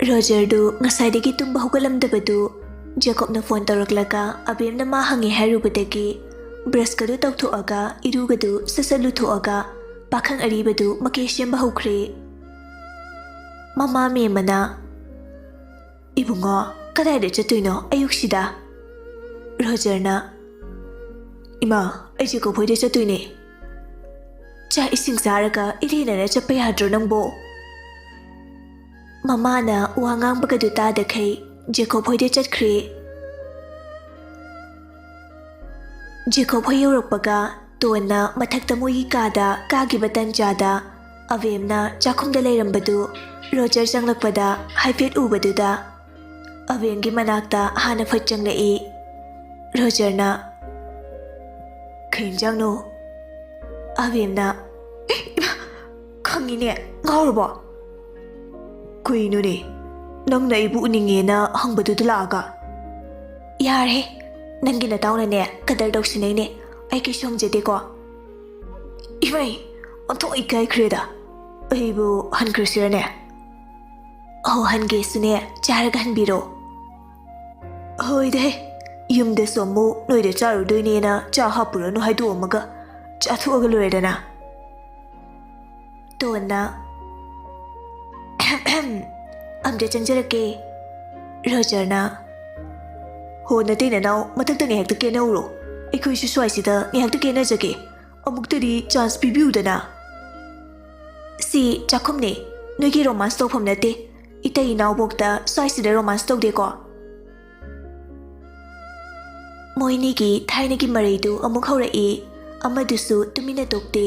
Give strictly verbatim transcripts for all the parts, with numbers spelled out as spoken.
ꯔꯣꯖꯔꯗꯨ ꯉꯁꯥꯏꯗꯒꯤ ꯇꯨꯝꯕ ꯍꯧꯒꯠꯂꯝꯗꯕꯗꯨ ꯖꯦꯀꯣꯕꯅ ꯐꯣꯟ ꯇꯧꯔꯛꯂꯒ ꯑꯕꯦꯝꯅ ꯃꯥ ꯍꯪꯉꯦ ꯍꯥꯏꯔꯨꯕꯗꯒꯤ ꯕ꯭ꯔꯁꯀꯗꯨ ꯇꯧꯊꯣꯛꯑꯒ ꯏꯔꯨꯒꯗꯨ ꯁꯠ ꯁꯠ ꯂꯨꯊꯣꯛꯑꯒ ꯄꯥꯈꯪ ꯑꯔꯤꯕꯗꯨ ꯃꯀꯦ ꯁꯦꯝꯕ ꯍꯧꯈ꯭ꯔꯦ꯫ ꯃꯃꯥ ꯃꯦꯝꯃꯅ, "ꯏꯕꯨꯡꯉꯣ, ꯀꯗꯥꯏꯗ ꯆꯠꯇꯣꯏꯅꯣ ꯑꯌꯨꯛꯁꯤꯗ?" ꯔꯣꯖꯔꯅ, "ꯏꯃꯥ, ꯑꯩ ꯖꯦꯀꯣꯕ ꯍꯣꯏꯗ ꯆꯠꯇꯣꯏꯅꯦ꯫ ꯆꯥꯛ ꯏꯁꯤꯡ ꯆꯥꯔꯒ ꯏꯔꯦꯟꯅꯅ ꯆꯠꯄ ꯌꯥꯗ꯭ꯔꯣ ꯅꯪꯕꯣ?" ꯃꯃꯥꯅ ꯋꯥ ꯉꯥꯡꯕꯒꯗꯨ ꯇꯥꯗꯈꯩ ꯖꯦꯀꯣꯕ ꯍꯣꯏꯗ ꯆꯠꯈ꯭ꯔꯦ꯫ ꯖꯦꯀꯣꯕ ꯍꯣꯏ ꯌꯧꯔꯛꯄꯒ ꯇꯣꯟꯅ ꯃꯊꯛꯇ ꯃꯣꯏꯒꯤ ꯀꯥꯗ ꯀꯥꯈꯤꯕ ꯇꯟꯖꯥꯗ ꯑꯕꯦꯝꯅ ꯆꯥꯛꯈꯨꯝꯗ ꯂꯩꯔꯝꯕꯗꯨ ꯔꯣꯖꯔ ꯆꯪꯂꯛꯄꯗ ꯍꯥꯏꯐꯦꯠ ꯎꯕꯗꯨꯗ ꯑꯕꯦꯝꯒꯤ ꯃꯅꯥꯛꯇ ꯍꯥꯟꯅ ꯐꯠ ꯆꯪꯂꯛꯏ꯫ ꯔꯣꯖꯔꯅ, "ꯀꯩ ꯏꯟꯖꯥꯡꯅꯣ?" ꯑꯕꯦꯝꯅ, "ꯑꯦ, ꯏꯃꯥ, ꯈꯪꯉꯤꯅꯦ, ꯉꯥꯎꯔꯕꯣ? ꯀꯩꯅꯣꯅꯦ, ꯅꯪꯅ ꯑꯩꯕꯨ ꯎꯅꯤꯡꯉꯦꯅ ꯍꯪꯕꯗꯨꯗ ꯂꯥꯛꯑꯒ?" "ꯌꯥꯔꯦ, ꯅꯪꯒꯤ ꯅꯇꯥꯎꯅꯅꯦ ꯀꯗꯔ ꯇꯧꯁꯤꯟꯅꯩꯅꯦ, ꯑꯩ ꯀꯩꯁꯨ ꯍꯪꯖꯗꯦꯀꯣ꯫" "ꯏꯃꯩ, ꯑꯣꯟꯊꯣꯛ ꯏꯀꯥꯏꯈ꯭ꯔꯦꯗ, ꯑꯩꯕꯨ ꯍꯟꯈ꯭ꯔꯁꯤꯔꯅꯦ?" "ꯑꯧ, ꯍꯟꯒꯦꯁꯨꯅꯦ, ꯆꯥꯔꯒ ꯍꯟꯕꯤꯔꯣ꯫" "ꯍꯣꯏꯗꯍꯦ, ꯌꯨꯝꯗꯁꯨ ꯑꯃꯨꯛ ꯅꯣꯏꯗ ꯆꯥꯔꯨꯗꯣꯏꯅꯦꯅ ꯆꯥ ꯍꯥꯞꯄꯨꯔꯅꯨ ꯍꯥꯏꯗꯣꯛꯑꯝꯃꯒ ꯆꯥꯊꯣꯛꯑꯒ ꯂꯣꯏꯔꯦꯗꯅ꯫" ꯇꯣꯟꯅ, "ꯑꯝꯇ ꯆꯪꯖꯔꯛꯀꯦ꯫" ꯔꯣꯖꯔꯅ, "ꯍꯣ, ꯅꯇꯩ ꯅꯅꯥꯎ ꯃꯊꯛꯇ ꯉꯥꯏꯍꯥꯛꯇ ꯀꯦꯅꯧꯔꯣ, ꯑꯩꯈꯣꯏꯁꯨ ꯁ꯭ꯋꯥꯏꯁꯤꯗ ꯉꯥꯏꯍꯥꯛꯇ ꯀꯦꯅꯖꯒꯦ, ꯑꯃꯨꯛꯇꯗꯤ ꯆꯥꯟꯁ ꯄꯤꯕꯤꯌꯨꯗꯅ꯫" "ꯁꯤ ꯆꯥꯛꯈꯨꯝꯅꯦ, ꯅꯣꯏꯒꯤ ꯔꯣꯃꯥꯟꯁ ꯇꯧꯐꯝ ꯅꯠꯇꯦ, ꯏꯇꯩ ꯏꯅꯥꯎꯕꯣꯛꯇ ꯁ꯭ꯋꯥꯏꯁꯤꯗ ꯔꯣꯃꯥꯟꯁ ꯇꯧꯗꯦꯀꯣ꯫" ꯃꯣꯏꯅꯤꯒꯤ ꯊꯥꯏꯅꯒꯤ ꯃꯔꯩꯗꯨ ꯑꯃꯨꯛ ꯍꯧꯔꯛꯏ꯫ ꯑꯃꯗꯨꯁꯨ ꯇꯨꯃꯤꯟꯅ ꯇꯣꯛꯇꯦ꯫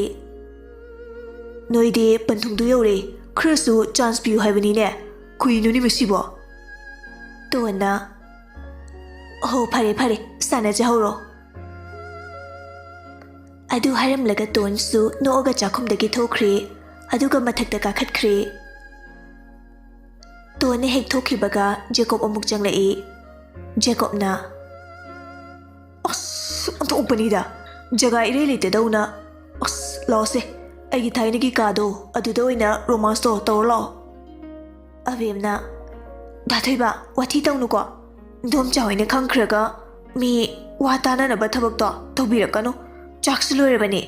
"ꯅꯣꯏꯗꯤ ꯄꯟꯊꯨꯡꯗꯨ ꯌꯧꯔꯦ, ꯈꯔꯁꯨ ꯆꯥꯟꯁ ꯄꯤꯌꯨ ꯍꯥꯏꯕꯅꯤꯅꯦ, ꯀꯨꯏꯅꯨꯅꯤ ꯃꯁꯤꯕꯣ?" ꯇꯣꯟꯅ, "ꯍꯣ, ꯐꯔꯦ ꯐꯔꯦ, ꯁꯥꯟꯅꯖꯍꯧꯔꯣ꯫" ꯑꯗꯨ ꯍꯥꯏꯔꯝꯂꯒ ꯇꯣꯟꯁꯨ ꯅꯣꯛꯑꯒ ꯆꯥꯛꯈꯨꯝꯗꯒꯤ ꯊꯣꯛꯈ꯭ꯔꯦ, ꯑꯗꯨꯒ ꯃꯊꯛꯇ ꯀꯥꯈꯠꯈ꯭ꯔꯦ꯫ ꯇꯣꯟꯅ ꯍꯦꯛ ꯊꯣꯛꯈꯤꯕꯒ ꯖꯦꯀꯣꯕ ꯑꯃꯨꯛ ꯆꯪꯂꯛꯏ꯫ ꯖꯦꯀꯣꯕꯅ, "ꯑꯁ, ꯑꯣꯟꯊꯣꯛꯄꯅꯤꯗ, ꯖꯒꯥ ꯏꯔꯩ ꯂꯩꯇꯗꯧꯅ꯫ ꯑꯁ, ꯂꯥꯛꯑꯣꯁꯦ, ꯑꯩꯒꯤ ꯊꯥꯏꯅꯒꯤ ꯀꯥꯗꯣ ꯑꯗꯨꯗ ꯑꯣꯏꯅ ꯔꯣꯃꯥꯟꯁꯇꯣ ꯇꯧꯔ ꯂꯥꯛꯑꯣ꯫" ꯑꯕꯦꯝꯅ, ꯗꯥ ꯊꯣꯏꯕ, ꯋꯥꯊꯤ ꯇꯧꯅꯨꯀꯣ꯫ ꯏꯗꯣꯝꯆꯥ ꯍꯣꯏꯅ ꯈꯪꯈ꯭ꯔꯒ ꯃꯤ ꯋꯥ ꯇꯥꯅꯅꯕ ꯊꯕꯛꯇꯣ ꯇꯧꯕꯤꯔꯛꯀꯅꯨ꯫ ꯆꯥꯛꯁꯨ ꯂꯣꯏꯔꯕꯅꯤ,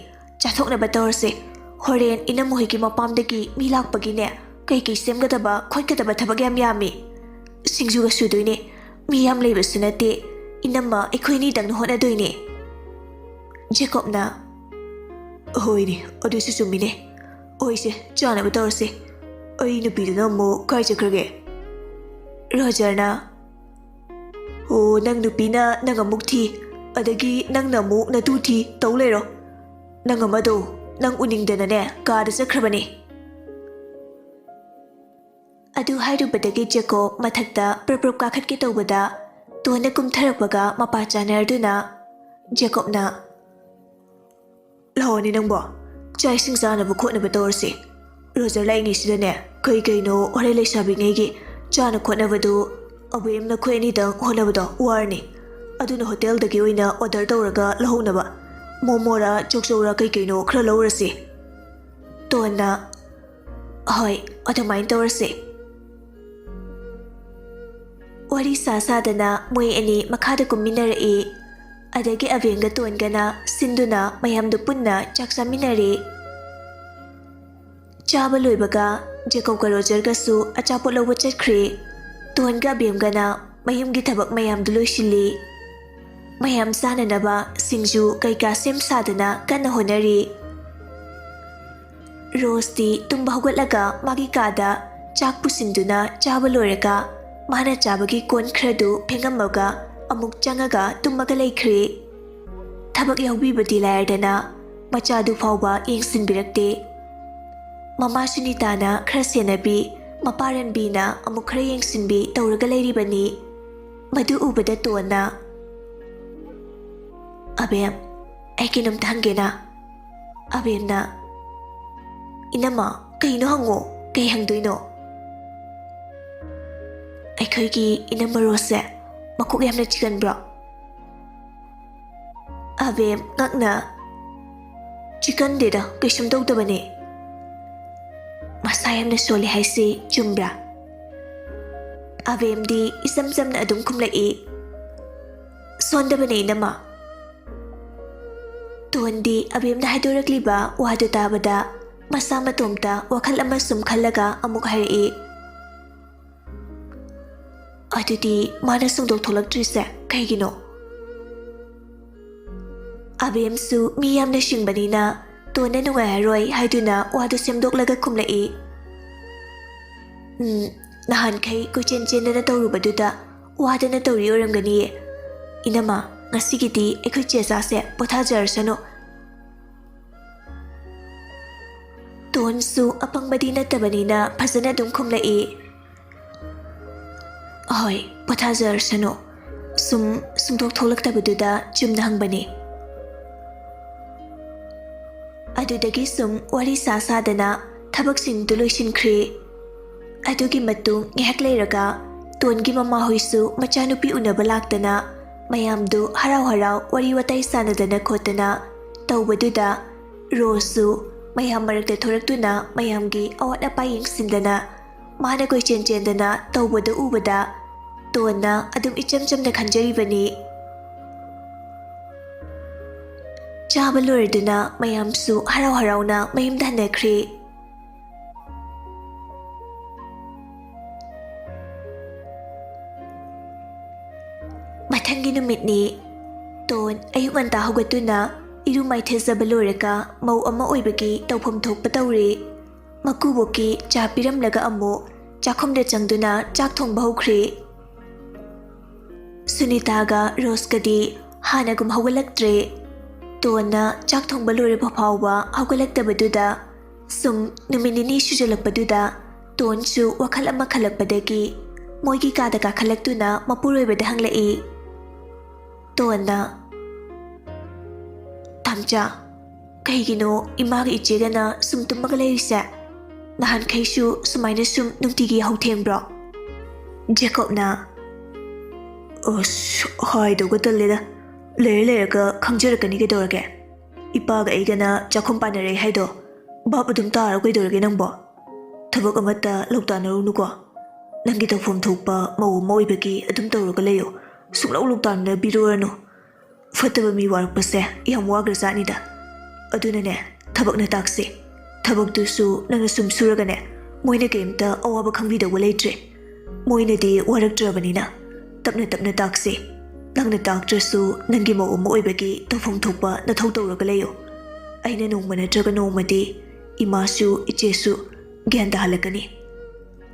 ꯆꯥꯊꯣꯛꯅꯕ ꯇꯧꯔꯁꯦ꯫ ꯍꯣꯔꯦꯟ ꯏꯅꯝꯃ ꯍꯣꯏꯒꯤ ꯃꯄꯥꯝꯗꯒꯤ ꯃꯤ ꯂꯥꯛꯄꯒꯤꯅꯦ, ꯀꯩꯀꯩ ꯁꯦꯝꯒꯗꯕ ꯈꯣꯠꯀꯗꯕ ꯊꯕꯛ ꯌꯥꯝ ꯌꯥꯝꯃꯤ꯫ ꯁꯤꯡꯖꯨꯒ ꯁꯨꯗꯣꯏꯅꯦ꯫ ꯃꯤ ꯌꯥꯝ ꯂꯩꯕꯁꯨ ꯅꯠꯇꯦ, ꯏꯅꯝꯃ ꯑꯩꯈꯣꯏ ꯑꯅꯤꯗꯪꯅ ꯍꯣꯠꯅꯗꯣꯏꯅꯦ꯫ ꯖꯦꯀꯣꯕꯅ, "ꯍꯣꯏꯅꯦ, ꯑꯗꯨꯁꯨ ꯆꯨꯝꯃꯤꯅꯦ꯫ ꯍꯣꯏꯁꯦ, ꯆꯥꯅꯕ ꯇꯧꯔꯁꯦ꯫ ꯑꯩ ꯅꯨꯄꯤꯗꯨꯅ ꯑꯃꯨꯛ ꯀꯥꯏ ꯆꯠꯈ꯭ꯔꯒꯦ?" ꯔꯣꯖꯔꯅ, "ꯑꯣ, ꯅꯪ ꯅꯨꯄꯤꯅ ꯅꯪ ꯑꯃꯨꯛ ꯊꯤ, ꯑꯗꯒꯤ ꯅꯪꯅ ꯑꯃꯨꯛ ꯅꯇꯨ ꯊꯤ ꯇꯧ ꯂꯩꯔꯣ꯫ ꯅꯪ ꯑꯃꯗꯣ ꯅꯪ ꯎꯅꯤꯡꯗꯅꯅꯦ ꯀꯥꯗ ꯆꯠꯈ꯭ꯔꯕꯅꯦ꯫" ꯑꯗꯨ ꯍꯥꯏꯔꯨꯕꯗꯒꯤ ꯖꯦꯀꯣꯕ ꯃꯊꯛꯇ ꯄ꯭ꯔꯞ ꯄ꯭ꯔꯞ ꯀꯥꯈꯠꯀꯦ ꯇꯧꯕꯗ, ꯇꯣꯟꯗ ꯀꯨꯝꯊꯔꯛꯄꯒ ꯃꯄꯥ ꯆꯥꯅꯔꯗꯨꯅ ꯖꯦꯀꯣꯕꯅ, "ꯂꯥꯛꯑꯣꯅꯦ ꯅꯪꯕꯣ, ꯆꯥꯛ ꯏꯁꯤꯡ ꯆꯥꯅꯕ ꯈꯣꯠꯅꯕ ꯇꯧꯔꯁꯤ꯫ ꯔꯣꯖꯔ ꯂꯥꯛꯏꯉꯩꯁꯤꯗꯅꯦ, ꯀꯩ ꯀꯩꯅꯣ ꯍꯣꯔꯦꯟ ꯂꯩꯁꯥꯕꯤꯉꯩꯒꯤ ꯆꯥꯅ ꯈꯣꯠꯅꯕꯗꯨ ꯑꯕꯦꯝ ꯅꯈꯣꯏ ꯑꯅꯤꯗꯪ ꯍꯣꯠꯅꯕꯗꯣ ꯋꯥꯔꯅꯤ꯫ ꯑꯗꯨꯅ ꯍꯣꯇꯦꯜꯗꯒꯤ ꯑꯣꯏꯅ ꯑꯣꯔꯗꯔ ꯇꯧꯔꯒ ꯂꯧꯍꯧꯅꯕ ꯃꯣꯃꯣꯔꯥ ꯆꯧꯆꯧꯔꯥ ꯀꯩ ꯀꯩꯅꯣ ꯈꯔ ꯂꯧꯔꯁꯤ꯫" ꯇꯣꯟꯅ, "ꯍꯣꯏ, ꯑꯗꯨꯃꯥꯏꯅ ꯇꯧꯔꯁꯦ꯫" ꯋꯥꯔꯤ ꯁꯥ ꯁꯥꯗꯅ ꯃꯣꯏ ꯑꯅꯤ ꯃꯈꯥꯗ ꯀꯨꯝꯃꯤꯟꯅꯔꯛꯏ꯫ ꯑꯗꯒꯤ ꯑꯕꯦꯝꯒ ꯇꯣꯟꯒꯅ ꯁꯤꯟꯗꯨꯅ ꯃꯌꯥꯝꯗꯨ ꯄꯨꯟꯅ ꯆꯥꯛ ꯆꯥꯃꯤꯟꯅꯔꯦ꯫ ꯆꯥꯕ ꯂꯣꯏꯕꯒ ꯖꯦꯀꯣꯕꯀ ꯔꯣꯖꯔꯒꯁꯨ ꯑꯆꯥꯄꯣꯠ ꯂꯧꯕ ꯆꯠꯈ꯭ꯔꯦ꯫ ꯇꯣꯟꯒ ꯑꯕꯦꯝꯒꯅ ꯃꯌꯨꯝꯒꯤ ꯊꯕꯛ ꯃꯌꯥꯝꯗꯨ ꯂꯣꯏꯁꯤꯜꯂꯤ꯫ ꯃꯌꯥꯝ ꯆꯥꯅꯅꯕ ꯁꯤꯡꯖꯨ ꯀꯩꯀꯥ ꯁꯦꯝ ꯁꯥꯗꯅ ꯀꯟꯅ ꯍꯣꯠꯅꯔꯤ꯫ ꯔꯣꯖꯇꯤ ꯇꯨꯝꯕ ꯍꯧꯒꯠꯂꯒ ꯃꯥꯒꯤ ꯀꯥꯗ ꯆꯥꯛ ꯄꯨꯁꯤꯟꯗꯨꯅ ꯆꯥꯕ ꯂꯣꯏꯔꯒ ꯃꯥꯅ ꯆꯥꯕꯒꯤ ꯀꯣꯟ ꯈꯔꯗꯨ ꯐꯦꯡꯉꯝꯃꯒ ꯑꯃꯨꯛ ꯆꯪꯉꯒ ꯇꯨꯝꯃꯒ ꯂꯩꯈ꯭ꯔꯦ꯫ ꯊꯕꯛ ꯌꯥꯎꯕꯤꯕꯗꯤ ꯂꯥꯏꯔꯗꯅ ꯃꯆꯥꯗꯨ ꯐꯥꯎꯕ ꯌꯦꯡꯁꯤꯟꯕꯤꯔꯛꯇꯦ꯫ ꯃꯃꯥ ꯁꯨꯅꯤꯇꯥꯅ ꯈꯔ ꯁꯦꯟꯅꯕꯤ, ꯃꯄꯥ ꯔꯟꯕꯤꯅ ꯑꯃꯨꯛ ꯈꯔ ꯌꯦꯡꯁꯤꯟꯕꯤ ꯇꯧꯔꯒ ꯂꯩꯔꯤꯕꯅꯤ꯫ ꯃꯗꯨ ꯎꯕꯗ ꯇꯣꯟꯅ, "ꯑꯕꯦꯝ, ꯑꯩ ꯀꯩꯅꯣꯝꯇ ꯍꯪꯒꯦꯅ?" ꯑꯕꯦꯝꯅ, "ꯏꯅꯝꯃ, ꯀꯩꯅꯣ ꯍꯪꯉꯣ, ꯀꯩ ꯍꯪꯗꯣꯏꯅꯣ?" "ꯑꯩꯈꯣꯏꯒꯤ ꯏꯅꯝꯃ ꯔꯣꯁꯁꯦ ꯃꯀꯣꯛ ꯌꯥꯝꯅ ꯆꯤꯛꯀꯟꯕ꯭ꯔꯣ?" ꯑꯕꯦꯝ ꯉꯛꯅ, "ꯆꯤꯛꯀꯟꯗꯦꯗ, ꯀꯩꯁꯨꯝ ꯇꯧꯗꯕꯅꯦ꯫" "ꯃꯁꯥ ꯌꯥꯝꯅ ꯁꯣꯜꯂꯦ ꯍꯥꯏꯁꯤ ꯆꯨꯝꯕ꯭ꯔꯥ?" ꯑꯕꯦꯝꯗꯤ ꯏꯆꯝ ꯆꯝꯅ ꯑꯗꯨꯝ ꯈꯨꯝꯂꯛꯏ, "ꯁꯣꯟꯗꯕꯅꯦ, ꯏꯅꯝꯃ꯫" ꯇꯣꯟꯗꯤ ꯑꯕꯦꯝꯅ ꯍꯥꯏꯗꯣꯔꯛꯂꯤꯕ ꯋꯥꯗꯨ ꯇꯥꯕꯗ ꯃꯁꯥ ꯃꯇꯣꯝꯇ ꯋꯥꯈꯜ ꯑꯃ ꯁꯨꯝ ꯈꯜꯂꯒ ꯑꯃꯨꯛ ꯍꯥꯏꯔꯛꯏ, "ꯑꯗꯨꯗꯤ ꯃꯥꯅ ꯁꯨꯡꯗꯣꯛ ꯊꯣꯛꯂꯛꯇ꯭ꯔꯤꯁꯦ ꯀꯩꯒꯤꯅꯣ?" ꯑꯕꯦꯝꯁꯨ ꯃꯤ ꯌꯥꯝꯅ ꯁꯤꯡꯕꯅꯤꯅ ꯇꯣꯟꯅ ꯅꯨꯡꯉꯥꯏꯔꯔꯣꯏ ꯍꯥꯏꯗꯨꯅ ꯋꯥꯗꯨ ꯁꯦꯝꯗꯣꯛꯂꯒ ꯈꯨꯝꯂꯛꯏ, "ꯎꯝ, ꯅꯍꯥꯟꯈꯩ ꯀꯣꯏꯆꯦꯟ ꯆꯦꯟꯗꯅ ꯇꯧꯔꯨꯕꯗꯨꯗ ꯋꯥꯗꯅ ꯇꯧꯔꯤ ꯑꯣꯏꯔꯝꯒꯅꯤꯌꯦ꯫ ꯏꯅꯝꯃ, ꯉꯁꯤꯒꯤꯗꯤ ꯑꯩꯈꯣꯏ ꯆꯦꯆꯥꯁꯦ ꯄꯣꯊꯥꯖꯔꯁꯅꯨ꯫" ꯇꯣꯟꯁꯨ ꯑꯄꯪꯕꯗꯤ ꯅꯠꯇꯕꯅꯤꯅ ꯐꯖꯅ ꯑꯗꯨꯝ ꯈꯨꯝꯂꯛꯏ, "ꯑꯍꯣꯏ, ꯄꯣꯊꯥꯖꯔꯁꯅꯨ꯫" ꯁꯨꯝ ꯁꯨꯡꯊꯣꯛ ꯊꯣꯛꯂꯛꯇꯕꯗꯨꯗ ꯆꯨꯝꯅ ꯍꯪꯕꯅꯤ꯫ ꯑꯗꯨꯗꯒꯤ ꯁꯨꯝ ꯋꯥꯔꯤ ꯁꯥ ꯁꯥꯗꯅ ꯊꯕꯛꯁꯤꯡꯗꯨ ꯂꯣꯏꯁꯤꯟꯈ꯭ꯔꯦ꯫ ꯑꯗꯨꯒꯤ ꯃꯇꯨꯡ ꯉꯥꯏꯍꯥꯛ ꯂꯩꯔꯒ ꯇꯣꯟꯒꯤ ꯃꯃꯥꯍꯣꯏꯁꯨ ꯃꯆꯥꯅꯨꯄꯤ ꯎꯅꯕ ꯂꯥꯛꯇꯅ ꯃꯌꯥꯝꯗꯨ ꯍꯔꯥꯎ ꯍꯔꯥꯎ ꯋꯥꯔꯤ ꯋꯥꯇꯥꯏ ꯁꯥꯟꯅꯗꯅ ꯈꯣꯠꯇꯅ ꯇꯧꯕꯗꯨꯗ ꯔꯣꯁꯁꯨ ꯃꯌꯥꯝ ꯃꯔꯛꯇ ꯊꯣꯔꯛꯇꯨꯅ ꯃꯌꯥꯝꯒꯤ ꯑꯋꯥꯠ ꯑꯄꯥ ꯌꯦꯡꯁꯤꯟꯗꯅ ꯃꯥꯅ ꯀꯣꯏꯆꯦꯟ ꯆꯦꯟꯗꯅ ꯇꯧꯕꯗꯨ ꯎꯕꯗ ꯇꯣꯟꯅ ꯑꯗꯨꯝ ꯏꯆꯝ ꯆꯝꯅ ꯈꯟꯖꯔꯤꯕꯅꯤ꯫ ꯆꯥꯕ ꯂꯣꯏꯔꯗꯨꯅ ꯃꯌꯥꯝꯁꯨ ꯍꯔꯥꯎ ꯍꯔꯥꯎꯅ ꯃꯌꯨꯝꯗ ꯍꯟꯅꯈ꯭ꯔꯦ꯫ ꯃꯊꯪꯒꯤ ꯅꯨꯃꯤꯠꯅꯤ꯫ ꯇꯣꯟ ꯑꯌꯨꯛ ꯉꯟꯇꯥ ꯍꯧꯒꯠꯇꯨꯅ ꯏꯔꯨ ꯃꯥꯏꯊꯖꯕ ꯂꯣꯏꯔꯒ ꯃꯧ ꯑꯃ ꯑꯣꯏꯕꯒꯤ ꯇꯧꯐꯝ ꯊꯣꯛꯄ ꯇꯧꯔꯦ꯫ ꯃꯀꯨꯕꯣꯛꯀꯤ ꯆꯥ ꯄꯤꯔꯝꯂꯒ ꯑꯃꯨꯛ ꯆꯥꯛꯈꯨꯝꯗ ꯆꯪꯗꯨꯅ ꯆꯥꯛ ꯊꯣꯡꯕ ꯍꯧꯈ꯭ꯔꯦ꯫ ꯁꯨꯅꯤꯇꯥꯒ ꯔꯣꯁꯀꯗꯤ ꯍꯥꯟꯅꯒꯨꯝ ꯍꯧꯒꯠꯂꯛꯇ꯭ꯔꯦ꯫ ꯇꯣꯟꯅ ꯆꯥꯛ ꯊꯣꯡꯕ ꯂꯣꯏꯔꯕ ꯐꯥꯎꯕ ꯍꯧꯒꯠꯂꯛꯇꯕꯗꯨꯗ ꯁꯨꯝ ꯅꯨꯃꯤꯠ ꯅꯤꯅꯤ ꯁꯨꯖꯜꯂꯛꯄꯗꯨꯗ ꯇꯣꯟꯁꯨ ꯋꯥꯈꯜ ꯑꯃ ꯈꯜꯂꯛꯄꯗꯒꯤ ꯃꯣꯏꯒꯤ ꯀꯥꯗ ꯀꯥꯈꯠꯂꯛꯇꯨꯅ ꯃꯄꯨꯔꯣꯏꯕꯗ ꯍꯪꯂꯛꯏ꯫ ꯇꯣꯟꯅ, "ꯇꯥꯝꯆꯥ, ꯀꯩꯒꯤꯅꯣ ꯏꯃꯥꯒ ꯏꯆꯦꯒꯅ ꯁꯨꯝ ꯇꯨꯝꯃꯒ ꯂꯩꯔꯤꯁꯦ? ꯅꯍꯥꯟꯈꯩꯁꯨ ꯁꯨꯃꯥꯏꯅ ꯁꯨꯝ ꯅꯨꯡꯇꯤꯒꯤ ꯌꯥꯍꯧ ꯊꯦꯡꯕ꯭ꯔꯣ?" ꯖꯦꯀꯣꯕꯅ, "ꯑꯁ, ꯍꯥꯏꯗꯧꯒ ꯇꯜꯂꯦꯗ꯫ ꯂꯩꯔ ꯂꯩꯔꯒ ꯈꯪꯖꯔꯛꯀꯅꯤ ꯀꯩꯗꯧꯔꯒꯦ꯫ ꯏꯄꯥꯒ ꯑꯩꯒꯅ ꯆꯥꯛꯈꯨꯝ ꯄꯥꯟꯅꯔꯛꯑꯦ ꯍꯥꯏꯗꯣ ꯚꯥꯞ ꯑꯗꯨꯝ ꯇꯥꯔꯣ ꯀꯩꯗꯧꯔꯒꯦ ꯅꯪꯕꯣ? ꯊꯕꯛ ꯑꯃꯠꯇ ꯂꯧ ꯇꯥꯟꯅꯔꯨꯅꯨꯀꯣ꯫ ꯅꯪꯒꯤ ꯇꯧꯐꯝ ꯊꯣꯛꯄ ꯃꯧ ꯑꯃ ꯑꯣꯏꯕꯒꯤ ꯑꯗꯨꯝ ꯇꯧꯔꯒ ꯂꯩꯌꯨ꯫ ꯁꯨꯡꯂꯧ ꯂꯧꯇꯥꯟꯅꯕꯤꯔꯨꯔꯅꯨ꯫ ꯐꯠꯇꯕ ꯃꯤ ꯋꯥꯔꯛꯄꯁꯦ ꯌꯥꯝ ꯋꯥꯈ꯭ꯔꯖꯥꯠꯅꯤꯗ꯫ ꯑꯗꯨꯅꯅꯦ, ꯊꯕꯛꯅ ꯇꯥꯛꯁꯤ꯫ ꯊꯕꯛꯇꯨꯁꯨ ꯅꯪꯅ ꯁꯨꯝ ꯁꯨꯔꯒꯅꯦ, ꯃꯣꯏꯅ ꯀꯩꯝꯇ ꯑꯋꯥꯕ ꯈꯪꯕꯤꯗꯧꯕ ꯂꯩꯇ꯭ꯔꯦ꯫ ꯃꯣꯏꯅꯗꯤ ꯋꯥꯔꯛꯇ꯭ꯔꯕꯅꯤꯅ ꯇꯞꯅ ꯇꯞꯅ ꯇꯥꯛꯁꯤ꯫ ꯅꯪꯅ ꯇꯥꯛꯇ꯭ꯔꯁꯨ ꯅꯪꯒꯤ ꯃꯧ ꯑꯃ ꯑꯣꯏꯕꯒꯤ ꯇꯧꯐꯝ ꯊꯣꯛꯄ ꯅꯊꯧ ꯇꯧꯔꯒ ꯂꯩꯌꯨ꯫ ꯑꯩꯅ ꯅꯣꯡꯃ ꯅꯠꯇ꯭ꯔꯒ ꯅꯣꯡꯃꯗꯤ ꯏꯃꯥꯁꯨ ꯏꯆꯦꯁꯨ ꯒ꯭ꯌꯥꯟ ꯇꯥꯍꯜꯂꯛꯀꯅꯤ꯫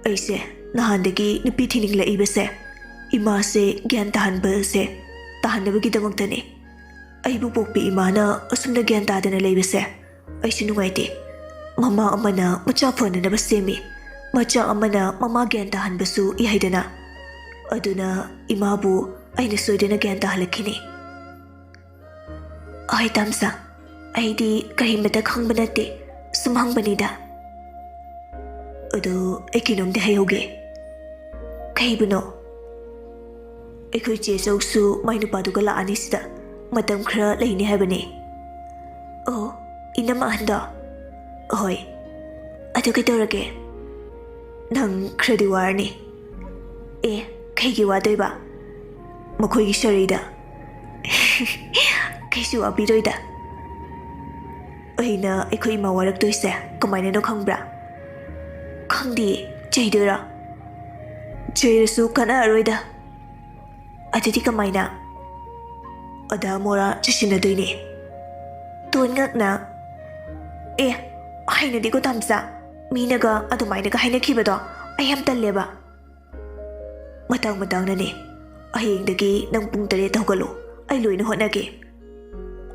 ꯑꯩꯁꯦ ꯅꯍꯥꯟꯗꯒꯤ ꯅꯨꯄꯤ ꯊꯤꯅꯤꯡꯂꯛꯏꯕꯁꯦ ꯏꯃꯥꯁꯦ ꯒ꯭ꯌꯥꯟ ꯇꯥꯍꯟꯕꯁꯦ, ꯇꯥꯍꯟꯅꯕꯒꯤꯗꯃꯛꯇꯅꯤ꯫ ꯑꯩꯕꯨ ꯄꯣꯛꯄꯤ ꯏꯃꯥꯅ ꯑꯁꯨꯝꯅ ꯒ꯭ꯌꯥꯟ ꯇꯥꯗꯅ ꯂꯩꯕꯁꯦ ꯑꯩꯁꯨ ꯅꯨꯡꯉꯥꯏꯇꯦ꯫ ꯃꯃꯥ ꯑꯃꯅ ꯃꯆꯥ ꯐꯅꯅꯕ ꯁꯦꯝꯃꯤ, ꯃꯆꯥ ꯑꯃꯅ ꯃꯃꯥ ꯒ꯭ꯌꯥꯟ ꯇꯥꯍꯟꯕꯁꯨ ꯌꯥꯏꯗꯅ꯫ ꯑꯗꯨꯅ ꯏꯃꯥꯕꯨ ꯑꯩꯅ ꯁꯣꯏꯗꯅ ꯒ꯭ꯌꯥꯟ ꯇꯥꯍꯜꯂꯛꯈꯤꯅꯤ꯫ ꯍꯣꯏ ꯇꯥꯝꯆꯥ, ꯑꯩꯗꯤ ꯀꯔꯤꯃꯇ ꯈꯪꯕ ꯅꯠꯇꯦ, ꯁꯨꯝ ꯍꯪꯕꯅꯤꯗ꯫ ꯑꯗꯣ ꯑꯩ ꯀꯩꯅꯣꯝꯗꯤ ꯍꯥꯏꯍꯧꯒꯦ꯫ ꯀꯩꯕꯨꯅꯣ? ꯑꯩꯈꯣꯏ ꯆꯦ ꯆꯧꯁꯨ ꯃꯥꯏ ꯅꯨꯄꯥꯗꯨꯒ ꯂꯥꯛꯑꯅꯤ ꯁꯤꯗ, ꯃꯇꯝ ꯈꯔ ꯂꯩꯅꯤ ꯍꯥꯏꯕꯅꯦ꯫ ꯑꯣ, ꯏꯅꯝꯃ ꯑꯍꯟꯗꯣ? ꯍꯣꯏ꯫ ꯑꯗꯨ ꯀꯩꯗꯧꯔꯒꯦ? ꯅꯪ ꯈꯔꯗꯤ ꯋꯥꯔꯅꯤ꯫ ꯑꯦ, ꯀꯩꯒꯤ ꯋꯥꯗꯣꯏꯕ? ꯃꯈꯣꯏꯒꯤ ꯁꯔꯩꯗ꯫ ꯀꯩꯁꯨ ꯋꯥꯕꯤꯔꯣꯏꯗ꯫ ꯑꯩꯅ ꯑꯩꯈꯣꯏ ꯏꯃꯥ ꯋꯥꯔꯛꯇꯣꯏꯁꯦ ꯀꯃꯥꯏꯅꯅꯣ ꯈꯪꯕ꯭ꯔꯥ? ꯈꯪꯗꯦ, ꯆꯩꯗꯣꯏꯔꯥ? ꯆꯩꯔꯁꯨ ꯀꯥꯟꯅꯔꯔꯣꯏꯗ꯫ ꯑꯗꯨꯗꯤ ꯀꯃꯥꯏꯅ? ꯑꯗꯥ ꯃꯣꯔꯥ ꯆꯨꯁꯤꯟꯅꯗꯣꯏꯅꯦ꯫ ꯇꯣꯟ ꯉꯛꯅ, "ꯑꯦ, ꯍꯩꯅꯗꯦꯀꯣ ꯇꯥꯝꯆꯥ, ꯃꯤꯅꯒ ꯑꯗꯨꯃꯥꯏꯅꯒ ꯍꯥꯏꯅꯈꯤꯕꯗꯣ ꯑꯩ ꯌꯥꯝ ꯇꯜꯂꯦꯕ꯫ ꯃꯇꯥꯡ ꯃꯇꯥꯡꯅꯅꯦ, ꯍꯌꯦꯡꯗꯒꯤ ꯅꯪ ꯄꯨꯡ ꯇꯔꯦꯠꯇ ꯍꯧꯒꯠꯂꯣ, ꯑꯩ ꯂꯣꯏꯅ ꯍꯣꯠꯅꯒꯦ꯫"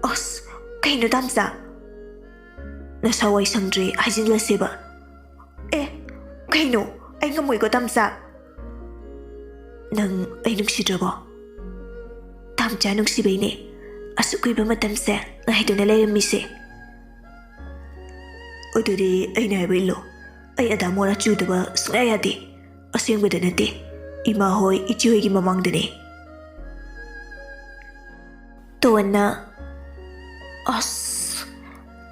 ꯑꯁ, ꯀꯩꯅꯣ ꯇꯥꯝꯆꯥ? ꯅꯁꯥ ꯋꯥꯏ ꯁꯪꯗ꯭ꯔꯦ ꯍꯥꯏꯖꯤꯜꯂꯁꯦꯕ꯫ ꯑꯦ, ꯀꯩꯅꯣ? ꯑꯩ ꯉꯝꯃꯣꯏꯀꯣ ꯇꯥꯝꯆꯥ꯫ ꯅꯪ ꯑꯩ ꯅꯨꯡꯁꯤꯗ꯭ꯔꯕꯣ? ꯇꯥꯝꯆꯥ ꯅꯨꯡꯁꯤꯕꯩꯅꯦ ꯑꯁꯨꯛ ꯀꯨꯏꯕ ꯃꯇꯝꯁꯦ ꯉꯥꯏꯗꯨꯅ ꯂꯩꯔꯝꯃꯤꯁꯦ꯫ ꯑꯗꯨꯗꯤ ꯑꯩꯅ ꯍꯥꯏꯕ ꯏꯜꯂꯣ꯫ ꯑꯩ ꯑꯗꯥ ꯃꯣꯔꯥ ꯆꯨꯗꯕ ꯁꯨꯡꯌꯥ ꯌꯥꯗꯦ꯫ ꯑꯁꯦꯡꯕꯗ ꯅꯠꯇꯦ, ꯏꯃꯥ ꯍꯣꯏ, ꯏꯆꯦ ꯍꯣꯏꯒꯤ ꯃꯃꯥꯡꯗꯅꯦ꯫ ꯇꯣꯟꯅ, ꯑꯁ,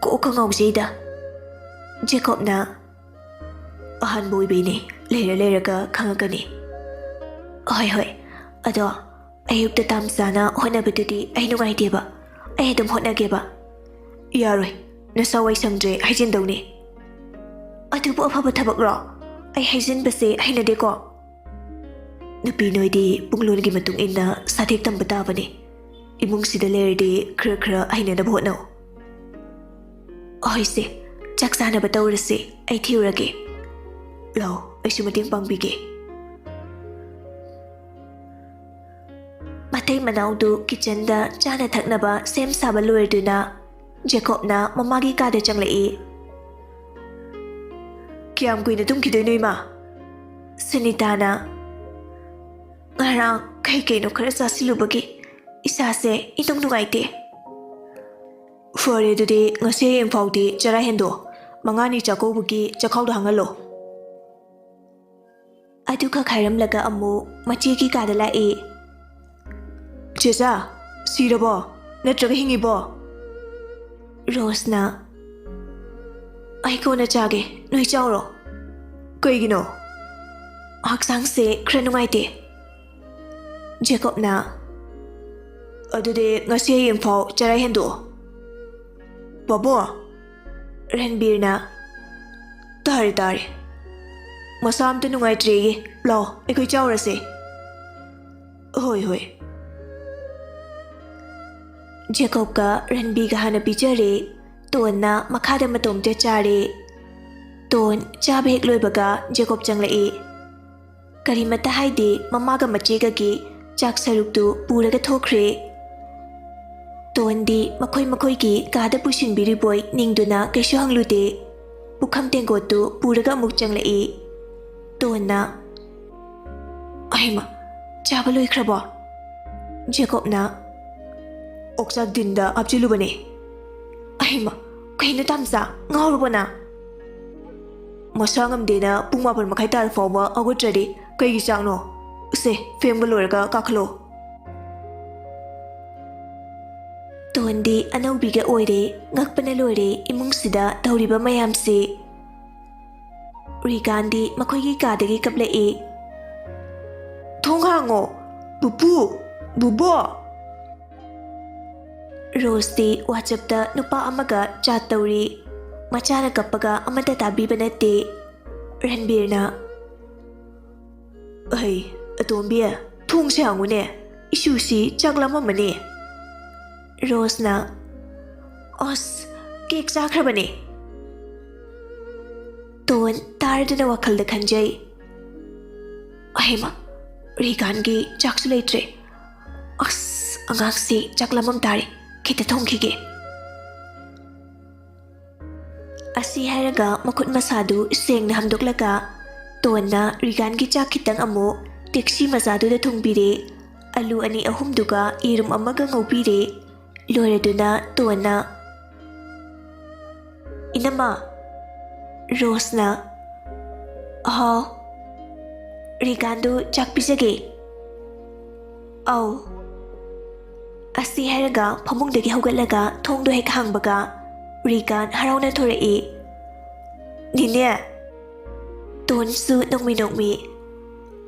ꯀꯣꯛꯀ ꯉꯥꯎꯖꯩꯗ꯫ ꯖꯦꯀꯣꯕꯅ, ꯑꯍꯥꯟꯕ ꯑꯣꯏꯕꯩꯅꯦ꯫ ꯂꯩꯔ ꯂꯩꯔꯒ ꯈꯪꯉꯛꯀꯅꯤ꯫ ꯍꯣꯏ, ꯍꯣꯏ꯫ ꯑꯗꯣ ꯑꯌꯨꯛꯇ ꯇꯥꯝ ꯆꯥꯅ ꯍꯣꯠꯅꯕꯗꯨꯗꯤ ꯑꯩ ꯅꯨꯡꯉꯥꯏꯇꯦꯕ꯫ ꯑꯩ ꯑꯗꯨꯝ ꯍꯣꯠꯅꯒꯦꯕ꯫ ꯌꯥꯔꯣꯏ, ꯅꯁꯥ ꯋꯥꯏ ꯁꯪꯗ꯭ꯔꯦ ꯍꯥꯏꯖꯤꯟꯗꯧꯅꯦ꯫ ꯑꯗꯨꯕꯨ ꯑꯐꯕ ꯊꯕꯛꯔꯣ? ꯑꯩ ꯍꯥꯏꯖꯤꯟꯕꯁꯦ ꯍꯩꯅꯗꯦꯀꯣ꯫ ꯅꯨꯄꯤ ꯅꯣꯏꯗꯤ ꯄꯨꯡꯂꯣꯟꯒꯤ ꯃꯇꯨꯡ ꯏꯟꯅ ꯁꯥꯊꯦꯛ ꯇꯝꯕ ꯇꯥꯕꯅꯤ꯫ ꯏꯃꯨꯡꯁꯤꯗ ꯂꯩꯔꯗꯤ ꯈꯔ ꯈꯔ ꯍꯩꯅꯅꯕ ꯍꯣꯠꯅꯧ꯫ ꯍꯣꯏꯁꯦ, ꯆꯥꯛ ꯆꯥꯅꯕ ꯇꯧꯔꯁꯦ, ꯑꯩ ꯊꯤꯔꯨꯔꯒꯦ꯫ ꯂꯥꯎ, ꯑꯩꯁꯨ ꯃꯇꯦꯡ ꯄꯥꯡꯕꯤꯒꯦ꯫ ꯃꯇꯩ ꯃꯅꯥꯎꯗꯨ ꯀꯤꯆꯟꯗ ꯆꯥꯅ ꯊꯛꯅꯕ ꯁꯦꯝ ꯁꯥꯕ ꯂꯣꯏꯔꯗꯨꯅ ꯖꯦꯀꯣꯕꯅ ꯃꯃꯥꯒꯤ ꯀꯥꯗ ꯆꯪꯂꯛꯏ꯫ "ꯀꯌꯥꯝ ꯀꯨꯏꯅ ꯇꯨꯝꯈꯤꯗꯣꯏꯅꯣ, ꯏꯃꯥ?" ꯁꯨꯅꯤꯇꯥꯅ, "ꯉꯔꯥꯡ ꯀꯩ ꯀꯩꯅꯣ ꯈꯔ ꯆꯥꯁꯤꯜꯂꯨꯕꯒꯤ ꯏꯁꯥꯁꯦ ꯏꯅꯨꯡ ꯅꯨꯡꯉꯥꯏꯇꯦ꯫" "ꯐꯔꯦ, ꯑꯗꯨꯗꯤ ꯉꯁꯤ ꯍꯌꯦꯡ ꯐꯥꯎꯗꯤ ꯆꯔꯥ ꯍꯦꯟꯗꯣꯛꯑꯣ꯫ ꯃꯉꯥꯅꯤ ꯆꯥꯛꯀꯧꯕꯒꯤ ꯆꯥꯛꯈꯥꯎꯗꯣ ꯍꯥꯡꯍꯜꯂꯣ꯫" ꯑꯗꯨꯈꯛ ꯍꯥꯏꯔꯝꯂꯒ ꯑꯃꯨꯛ ꯃꯆꯦꯒꯤ ꯀꯥꯗ ꯂꯥꯛꯏ꯫ "ꯆꯦꯆꯥ, ꯁꯤꯔꯕꯣ? ꯅꯠꯇ꯭ꯔꯒ ꯍꯤꯡꯉꯤꯕꯣ?" ꯔꯣꯁꯅ, "ꯑꯩ ꯀꯣꯟꯅ ꯆꯥꯒꯦ, ꯅꯣꯏ ꯆꯥꯎꯔꯣ꯫" "ꯀꯩꯒꯤꯅꯣ?" "ꯍꯛꯆꯥꯡꯁꯦ ꯈꯔ ꯅꯨꯡꯉꯥꯏꯇꯦ꯫" ꯖꯦꯀꯣꯕꯅ, "ꯑꯗꯨꯗꯤ ꯉꯁꯤ ꯍꯌꯦꯡ ꯐꯥꯎ ꯆꯔꯥ ꯍꯦꯟꯗꯣꯛꯑꯣ꯫" "ꯄꯥꯕꯨꯡ!" ꯔꯟꯕꯤꯔꯅ, "ꯇꯥꯔꯦ, ꯇꯥꯔꯦ꯫ ꯃꯁꯥ ꯑꯝꯇ ꯅꯨꯡꯉꯥꯏꯇ꯭ꯔꯦꯌꯦ꯫ ꯂꯥꯎ, ꯑꯩꯈꯣꯏ ꯆꯥꯎꯔꯁꯦ꯫" "ꯍꯣꯏ, ꯍꯣꯏ꯫" ꯖꯦꯀꯣꯕꯀ ꯔꯟꯕꯤꯒ ꯍꯥꯟꯅ ꯄꯤꯖꯔꯦ꯫ ꯇꯣꯟꯅ ꯃꯈꯥꯗ ꯃꯇꯣꯝꯇ ꯆꯥꯔꯦ꯫ ꯇꯣꯟ ꯆꯥꯕ ꯍꯦꯛ ꯂꯣꯏꯕꯒ ꯖꯦꯀꯣꯕ ꯆꯪꯂꯛꯏ꯫ ꯀꯔꯤꯃꯠꯇ ꯍꯥꯏꯗꯦ, ꯃꯃꯥꯒ ꯃꯆꯦꯒꯒꯤ ꯆꯥꯛ ꯁꯔꯨꯛꯇꯨ ꯄꯨꯔꯒ ꯊꯣꯛꯈ꯭ꯔꯦ꯫ ꯇꯣꯟꯗꯤ ꯃꯈꯣꯏ ꯃꯈꯣꯏꯒꯤ ꯀꯥꯗ ꯄꯨꯁꯤꯟꯕꯤꯔꯤꯕꯣꯏ ꯅꯤꯡꯗꯨꯅ ꯀꯩꯁꯨ ꯍꯪꯂꯨꯗꯦ꯫ ꯄꯨꯈꯝ ꯇꯦꯡꯀꯣꯠꯇꯨ ꯄꯨꯔꯒ ꯑꯃꯨꯛ ꯆꯪꯂꯛꯏ꯫ ꯇꯣꯟꯅ, "ꯑꯍꯩꯃ, ꯆꯥꯕ ꯂꯣꯏꯈ꯭ꯔꯕꯣ?" ꯖꯦꯀꯣꯕꯅ, "ꯑꯣꯛꯆꯥꯛ ꯗꯤꯟꯗ ꯍꯥꯞꯆꯤꯜꯂꯨꯕꯅꯦ꯫" "ꯑꯍꯩꯃ, ꯀꯩꯅꯣ ꯇꯥꯝꯆꯥ, ꯉꯥꯎꯔꯕꯣ ꯅꯪ?" "ꯃꯁꯥ ꯉꯝꯗꯦꯅ ꯄꯨꯡ ꯃꯥꯄꯟ ꯃꯈꯥꯏ ꯇꯥꯔ ꯐꯥꯎꯕ ꯍꯧꯒꯠꯇ꯭ꯔꯗꯤ ꯀꯩꯒꯤ ꯆꯥꯛꯅꯣ? ꯁꯦ, ꯐꯦꯡꯕ ꯂꯣꯏꯔꯒ ꯀꯥꯈꯠꯂꯣ꯫" ꯇꯣꯟꯗꯤ ꯑꯅꯧꯕꯤꯒ ꯑꯣꯏꯔꯦ, ꯉꯛꯄꯅ ꯂꯣꯏꯔꯦ ꯏꯃꯨꯡꯁꯤꯗ ꯇꯧꯔꯤꯕ ꯃꯌꯥꯝꯁꯤ꯫ ꯔꯤꯒꯥꯟꯗꯤ ꯃꯈꯣꯏꯒꯤ ꯀꯥꯗꯒꯤ ꯀꯞꯂꯛꯏ꯫ "ꯊꯣꯡ ꯍꯥꯡꯉꯣ, ꯄꯨꯄꯨ, ꯕꯨꯕꯣ!" ꯔꯣꯁꯇꯤ WhatsApp-ꯇ ꯅꯨꯄꯥ ꯑꯃꯒ chat ꯇꯧꯔꯤ꯫ ꯃꯆꯥꯅ ꯀꯞꯄꯒ ꯑꯃꯠꯇ ꯇꯥꯕꯤꯕ ꯅꯠꯇꯦ꯫ ꯔꯟꯕꯤꯔꯅ, "ꯑꯍꯩ, ꯑꯇꯣꯝꯕꯤ, ꯊꯣꯡꯁꯦ ꯍꯥꯡꯉꯨꯅꯦ, ꯏꯁꯨꯁꯤ ꯆꯥꯛ ꯂꯥꯝꯃꯝꯃꯅꯤ꯫" ꯔꯣꯁꯅ, "ꯑꯁ, cake ꯆꯥꯈ꯭ꯔꯕꯅꯦ꯫" ꯇꯣꯟ ꯇꯥꯔꯗꯨꯅ ꯋꯥꯈꯜꯗ ꯈꯟꯖꯩ, "ꯑꯍꯩꯃ, ꯔꯤꯒꯥꯟꯒꯤ ꯆꯥꯛꯁꯨ ꯂꯩꯇ꯭ꯔꯦ꯫ ꯑꯁ, ꯑꯉꯥꯡꯁꯤ ꯆꯥꯛ ꯂꯥꯝꯃꯝ ꯇꯥꯔꯦ, ꯈꯤꯇ ꯊꯣꯡꯈꯤꯒꯦ꯫" ꯑꯁꯤ ꯍꯥꯏꯔꯒ ꯃꯈꯨꯠ ꯃꯁꯥꯗꯨ ꯁꯦꯡꯅ ꯍꯥꯝꯗꯣꯛꯂꯒ ꯇꯣꯟꯅ ꯔꯤꯒꯥꯟꯒꯤ ꯆꯥꯛ ꯈꯤꯇꯪ ꯑꯃꯨꯛ taxi ꯃꯆꯥꯗꯨꯗ ꯊꯣꯡꯕꯤꯔꯦ꯫ ꯑꯂꯨ ꯑꯅꯤ ꯑꯍꯨꯝꯗꯨꯒ ꯌꯦꯔꯨꯝ ꯑꯃꯒ ꯉꯧꯕꯤꯔꯦ꯫ ꯂꯣꯏꯔꯗꯨꯅ ꯇꯣꯟꯅ, "ꯏꯅꯝꯃ꯫" ꯔꯣꯁꯅ, "ꯍꯥꯎ꯫" "ꯔꯤꯒꯥꯟꯗꯨ ꯆꯥꯛ ꯄꯤꯖꯒꯦ꯫" "ꯑꯧ꯫" ꯑꯁꯤ ꯍꯥꯏꯔꯒ ꯐꯃꯨꯡꯗꯒꯤ ꯍꯧꯒꯠꯂꯒ ꯊꯣꯡꯗꯣ ꯍꯦꯛ ꯍꯥꯡꯕꯒ ꯔꯤꯒꯥꯟ ꯍꯔꯥꯎꯅ ꯊꯣꯔꯛꯏ꯫ "ꯅꯦꯅꯦ!" ꯇꯣꯟꯁꯨ ꯅꯣꯛꯃꯤ ꯅꯣꯛꯃꯤ,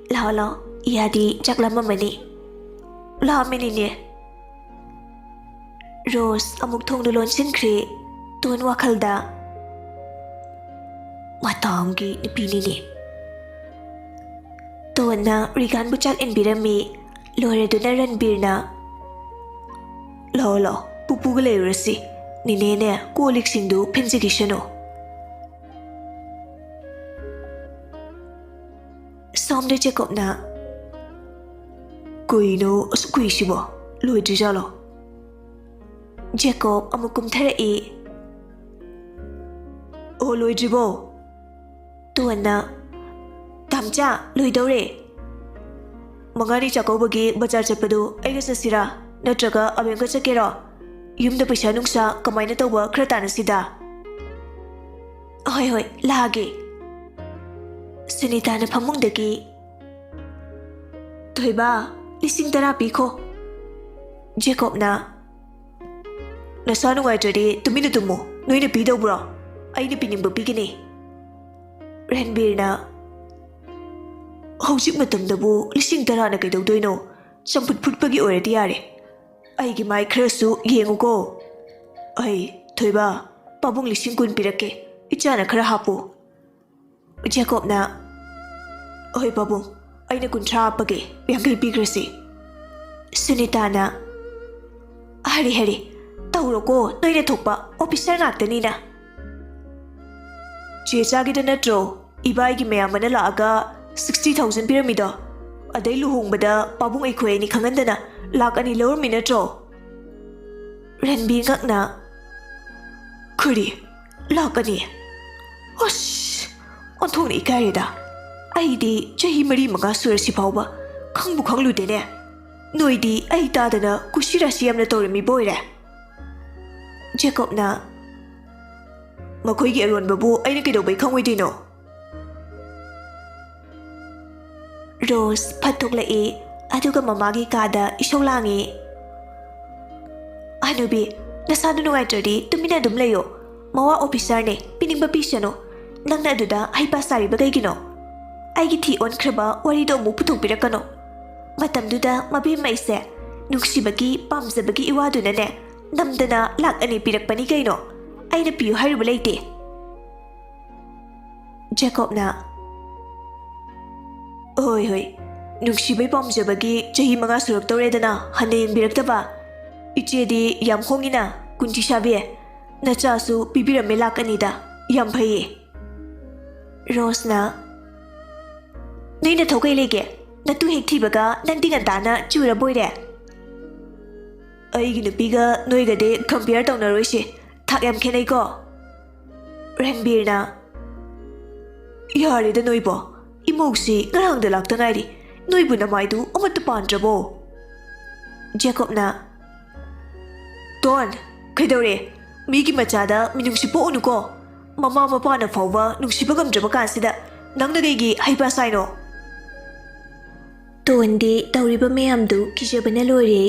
"ꯂꯥꯛꯑꯣ, ꯂꯥꯛꯑꯣ, ꯏꯌꯥꯗꯤ ꯆꯥꯛ ꯂꯥꯝꯃꯝꯃꯅꯤ꯫" "ꯂꯥꯝꯃꯦ, ꯅꯦꯅꯦ꯫" ꯔꯣꯁ ꯑꯃꯨꯛ ꯊꯣꯡꯗꯨ ꯂꯣꯟꯁꯤꯟꯈ꯭ꯔꯦ꯫ ꯇꯣꯟ ꯋꯥꯈꯜꯗ, "ꯃꯇꯥ ꯑꯃꯒꯤ ꯅꯨꯄꯤꯅꯤꯅꯦ꯫" ꯇꯣꯟꯅ ꯔꯤꯒꯥꯟꯕꯨ ꯆꯥꯛ ꯏꯟꯕꯤꯔꯝꯃꯤ꯫ ꯂꯣꯏꯔꯗꯨꯅ ꯔꯟꯕꯤꯔꯅ, "ꯂꯥꯛꯑꯣ, ꯂꯥꯛꯑꯣ, ꯄꯨꯄꯨꯒ ꯂꯩꯔꯨꯔꯁꯤ꯫ ꯅꯦꯅꯦꯅꯦ, ꯀꯣꯜ ꯂꯤꯛꯁꯤꯡꯗꯨ ꯐꯦꯡꯖꯈꯤꯁꯅꯨ꯫" ꯁꯣꯝꯗ ꯖꯦꯀꯣꯕꯅ, "ꯀꯩꯅꯣ ꯑꯁꯨꯛ ꯀꯨꯏꯁꯤꯕꯣ? ꯂꯣꯏꯗ꯭ꯔꯤꯖꯥꯠꯂꯣ?" ꯖꯦꯀꯣꯕ ꯑꯃꯨꯛ ꯀꯨꯝꯊꯔꯛꯏ꯫ "ꯑꯣ, ꯂꯣꯏꯗ꯭ꯔꯤꯕꯣ?" ꯇꯣꯟꯅ, "ꯇꯥꯝꯆꯥ, ꯂꯣꯏꯗꯧꯔꯦ꯫ ꯃꯉꯥꯅꯤ ꯆꯥꯛꯀꯧꯕꯒꯤ ꯕꯖꯥꯔ ꯆꯠꯄꯗꯨ ꯑꯩꯒ ꯆꯠꯁꯤꯔꯥ, ꯅꯠꯇ꯭ꯔꯒ ꯑꯕꯦꯝꯒ ꯆꯠꯀꯦꯔꯣ? ꯌꯨꯝꯗ ꯄꯩꯁꯥ ꯅꯨꯡꯁꯥ ꯀꯃꯥꯏꯅ ꯇꯧꯕ ꯈꯔ ꯇꯥꯟꯅꯁꯤꯗ꯫" "ꯍꯣꯏ, ꯍꯣꯏ, ꯂꯥꯛꯑꯒꯦ꯫" ꯁꯨꯅꯤꯇꯥꯅ ꯐꯃꯨꯡꯗꯒꯤ, "ꯊꯣꯏꯕ, ꯂꯤꯁꯤꯡ ꯇꯔꯥ ꯄꯤꯈꯣ꯫" ꯖꯦꯀꯣꯕꯅ, "ꯅꯁꯥ ꯅꯨꯡꯉꯥꯏꯇ꯭ꯔꯗꯤ ꯇꯨꯃꯤꯟꯅ ꯇꯨꯝꯃꯨ꯫ ꯅꯣꯏꯅ ꯄꯤꯗꯧꯕ꯭ꯔꯣ? ꯑꯩꯅ ꯄꯤꯅꯤꯡꯕ ꯄꯤꯒꯅꯤ꯫" ꯔꯟꯕꯤꯔꯅ, "ꯍꯧꯖꯤꯛ ꯃꯇꯝꯗꯕꯨ ꯂꯤꯁꯤꯡ ꯇꯔꯥꯅ ꯀꯩꯗꯧꯗꯣꯏꯅꯣ? ꯆꯝꯐꯨꯠ ꯐꯨꯠꯄꯒꯤ ꯑꯣꯏꯔꯗꯤ ꯌꯥꯔꯦ꯫ ꯑꯩꯒꯤ ꯃꯥꯏ ꯈꯔꯁꯨ ꯌꯦꯡꯉꯨꯀꯣ꯫ ꯑꯩ, ꯊꯣꯏꯕ, ꯄꯥꯕꯨꯡ ꯂꯤꯁꯤꯡ ꯀꯨꯟ ꯄꯤꯔꯛꯀꯦ꯫ ꯏꯆꯥꯅ ꯈꯔ ꯍꯥꯞꯄꯨ꯫" ꯖꯦꯀꯣꯕꯅ, "ꯍꯣꯏ ꯄꯥꯕꯨꯡ, ꯑꯩꯅ ꯀꯨꯟꯊ꯭ꯔꯥ ꯍꯥꯞꯄꯒꯦ, ꯌꯥꯡꯈꯩ ꯄꯤꯈ꯭ꯔꯁꯤ꯫" ꯁꯨꯅꯤꯇꯥꯅ, "ꯍꯔꯦ ꯍꯔꯦ, ꯇꯧꯔꯣꯀꯣ, ꯅꯣꯏꯅ ꯊꯣꯛꯄ, ꯑꯣꯐꯤꯁꯔ ꯉꯥꯛꯇꯅꯤꯅ꯫" "ꯆꯦ ꯆꯥꯒꯤꯗ ꯅꯠꯇ꯭ꯔꯣ ꯏꯕꯥꯏꯒꯤ ꯃꯌꯥꯝꯕꯅ ꯂꯥꯛꯑꯒ ꯁꯤꯛꯁꯇꯤ ꯊꯥꯎꯖꯟ ꯄꯤꯔꯝꯃꯤꯗꯣ? ꯑꯗꯩ ꯂꯨꯍꯣꯡꯕꯗ ꯄꯥꯕꯨꯡ ꯑꯩꯈꯣꯏ ꯑꯅꯤ ꯈꯪꯍꯟꯗꯅ ꯂꯥꯛ ꯑꯅꯤ ꯂꯧꯔꯝꯃꯤ ꯅꯠꯇ꯭ꯔꯣ?" ꯔꯟꯕꯤꯔ ꯉꯛꯅ, "ꯈꯨꯔꯤ, ꯂꯥꯛ ꯑꯅꯤ? ꯑꯁ, ꯑꯣꯟꯊꯣꯛꯅ ꯏꯀꯥꯏꯔꯦꯗ꯫ ꯑꯩꯗꯤ ꯆꯍꯤ ꯃꯔꯤ ꯃꯉꯥ ꯁꯨꯔꯁꯤ ꯐꯥꯎꯕ ꯈꯪꯕꯨ ꯈꯪꯂꯨꯗꯦꯅꯦ꯫ ꯅꯣꯏꯗꯤ ꯑꯩ ꯇꯥꯗꯅ ꯀꯨꯁꯤ ꯔꯥꯁꯤ ꯌꯥꯝꯅ ꯇꯧꯔꯝꯃꯤꯕ ꯑꯣꯏꯔꯦ꯫" ꯖꯦꯀꯣꯕꯅ, "ꯃꯈꯣꯏꯒꯤ ꯑꯔꯣꯟꯕꯕꯨ ꯑꯩꯅ ꯀꯩꯗꯧꯕꯩ ꯈꯪꯉꯣꯏꯗꯣꯏꯅꯣ?" ꯔꯣꯁ ꯐꯠ ꯊꯣꯛꯂꯛꯏ, ꯑꯗꯨꯒ ꯃꯃꯥꯒꯤ ꯀꯥꯗ ꯏꯁꯧ ꯂꯥꯡꯉꯤ꯫ "ꯍꯅꯨꯕꯤ, ꯅꯁꯥꯗꯨ ꯅꯨꯡꯉꯥꯏꯇ꯭ꯔꯗꯤ ꯇꯨꯃꯤꯟꯅ ꯑꯗꯨꯝ ꯂꯩꯌꯣ꯫ ꯃꯋꯥ ꯑꯣꯐꯤꯁꯔꯅꯦ, ꯄꯤꯅꯤꯡꯕ ꯄꯤꯁꯅꯨ꯫ ꯅꯪꯅ ꯑꯗꯨꯗ ꯍꯩꯄꯥ ꯁꯥꯔꯤꯕ ꯀꯩꯒꯤꯅꯣ? ꯑꯩꯒꯤ ꯊꯤ ꯑꯣꯟꯈ꯭ꯔꯕ ꯋꯥꯔꯤꯗꯣ ꯑꯃꯨꯛ ꯄꯨꯊꯣꯛꯄꯤꯔꯛꯀꯅꯨ꯫ ꯃꯇꯝꯗꯨꯗ ꯃꯕꯦꯝꯃ ꯑꯩꯁꯦ ꯅꯨꯡꯁꯤꯕꯒꯤ, ꯄꯥꯝꯖꯕꯒꯤ ꯏꯋꯥꯗꯨꯅꯅꯦ, ꯅꯝꯗꯅ ꯂꯥꯛ ꯑꯅꯤ ꯄꯤꯔꯛꯄꯅꯤ ꯀꯩꯅꯣ꯫ ꯑꯩꯅ ꯄꯤꯌꯨ ꯍꯥꯏꯔꯨꯕ ꯂꯩꯇꯦ꯫" ꯖꯦꯀꯣꯕꯅ, "ꯍꯣꯏ, ꯍꯣꯏ, ꯅꯨꯡꯁꯤꯕꯩ ꯄꯥꯝꯖꯕꯒꯤ ꯆꯍꯤ ꯃꯉꯥ ꯁꯨꯔꯛꯇꯧꯔꯦꯗꯅ ꯍꯟꯅ ꯌꯦꯡꯕꯤꯔꯛꯇꯕ꯫ ꯏꯆꯦꯗꯤ ꯌꯥꯝ ꯍꯣꯡꯉꯤꯅ, ꯀꯨꯟꯇꯤ ꯁꯥꯕꯤ꯫ ꯅꯆꯥꯁꯨ ꯄꯤꯕꯤꯔꯝꯃꯦ ꯂꯥꯛ ꯑꯅꯤꯗ, ꯌꯥꯝ ꯐꯩꯌꯦ꯫" ꯔꯣꯁꯅ, "ꯅꯣꯏ ꯅꯊꯧ ꯀꯩ ꯂꯩꯒꯦ? ꯅꯇꯨ ꯍꯦꯛ ꯊꯤꯕꯒ ꯅꯪꯗꯤ ꯉꯟꯇꯥꯅ ꯆꯨꯔꯕꯣꯏꯔꯦ꯫" "ꯑꯩꯒꯤ ꯅꯨꯄꯤꯒ ꯅꯣꯏꯒꯗꯤ ꯀꯝꯄꯤꯌꯔ ꯇꯧꯅꯔꯣꯏꯁꯦ, ꯊꯥꯛ ꯌꯥꯝ ꯈꯦꯠꯅꯩꯀꯣ꯫" ꯔꯟꯕꯤꯔꯅ, "ꯌꯥꯔꯦꯗ ꯅꯣꯏꯕꯣ, ꯏꯃꯧꯁꯤ ꯉꯔꯥꯡꯗ ꯂꯥꯛꯇ ꯉꯥꯏꯔꯤ, ꯅꯣꯏꯕꯨ ꯅꯃꯥꯏꯗꯨ ꯑꯃꯠꯇ ꯄꯥꯟꯗ꯭ꯔꯕꯣ?" ꯖꯦꯀꯣꯕꯅ, "ꯇꯣꯟ, ꯀꯩꯗꯧꯔꯦ? ꯃꯤꯒꯤ ꯃꯆꯥꯗ ꯃꯤꯅꯨꯡꯁꯤ ꯄꯣꯛꯎꯅꯨꯀꯣ꯫ ꯃꯃꯥ ꯃꯄꯥꯅ ꯐꯥꯎꯕ ꯅꯨꯡꯁꯤꯕ ꯉꯝꯗ꯭ꯔꯕ ꯀꯥꯟꯁꯤꯗ ꯅꯪꯅ ꯀꯩꯒꯤ ꯍꯩꯄꯥ ꯁꯥꯏꯅꯣ?" ꯇꯣꯟꯗꯤ ꯇꯧꯔꯤꯕ ꯃꯌꯥꯝꯗꯨ ꯀꯤꯖꯕꯅ ꯂꯣꯏꯔꯦ꯫